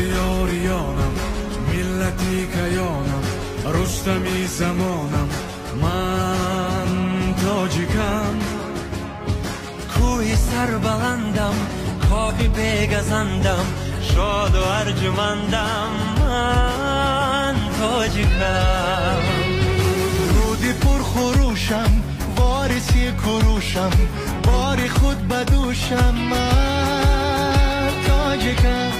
Асли ориёнам, миллати каёнам, Рустами замонам, ман тоҷикам. Кӯҳи сарбаландам, хоки бегазандам, шоду арҷумандам, ман тоҷикам. Руди пурхурӯшам, вориси Курушам, бори худ ба дӯшам, ман тоҷикам.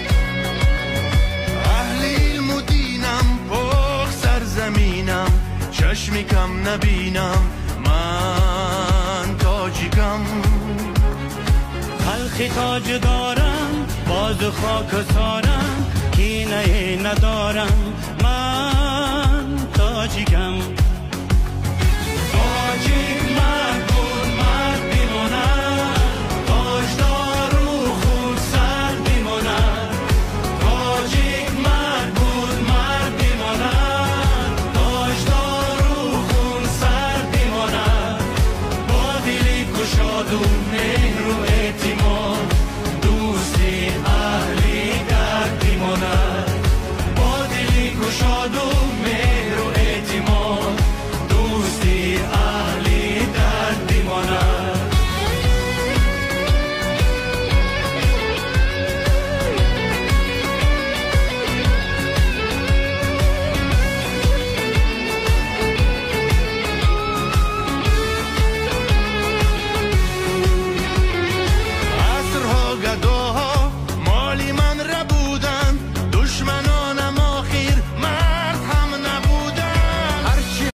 Аҳли илму динам, пок сарзаминам, чашми кам набинам, ман тоҷикам. Халқи тоҷ дорам, бозу хоксорам, кинае надорам, ман тоҷикам. Тоҷик мард буд, мард бимонад, тоҷдору хунсар бимонад. Тоҷик мард буд, мард бимонад, тоҷдору хунсар бимонад. Бо дили кушоду